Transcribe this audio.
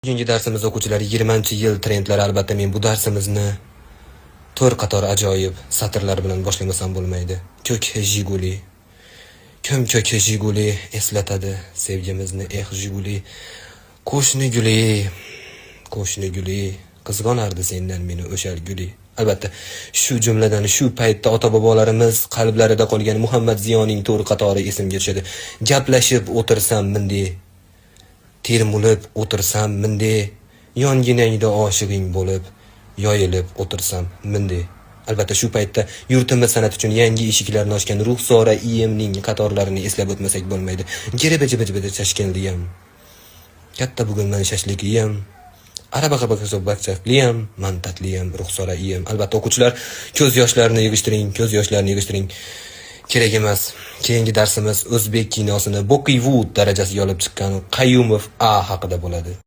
Bugungi darsimiz, o'quvchilar, 20-yil trendlari. Albatta, men bu darsimizni to'rt qator ajoyib satrlar bilan boshlamasam bo'lmaydi. Ko'k Jiguli. Ko'm ko'k Jiguli eslatadi sevgimizni, eh, Jiguli. Qo'shni guli, qo'shni guli qizg'onardi sendan meni o'shal guli. Albatta, shu jumladan shu paytda ota-bobolarimiz qalblarida qolgan Muhammad Ziyoning to'rt qatori esimga tushadi. Gaplashib o'tirsam bunday, termulib o'tirsam bunday, yonginangda oshig'ing bo'lib, yoyilib o'tirsam bunday. Albatta, shu paytda yurtimiz san'ati uchun yangi eshiklarni ochgan Ruxsora iyemning qatorlarini eslab o'tmasak bo'lmaydi. Giribi jibi chashkenliyam. Katta bugun man shashlikiyam. Araba bakchakliyam, man tatliyam, Ruxsora iyem. Albatta, o'quvchilar, ko'z yoshlarini yig'ishtiring, ko'z yoshlarini yig'ishtiring. Kerak emas. Keyingi darsimiz o'zbek kinosini Bollywood darajasiga olib chiqqan Qayumov A haqida bo'ladi.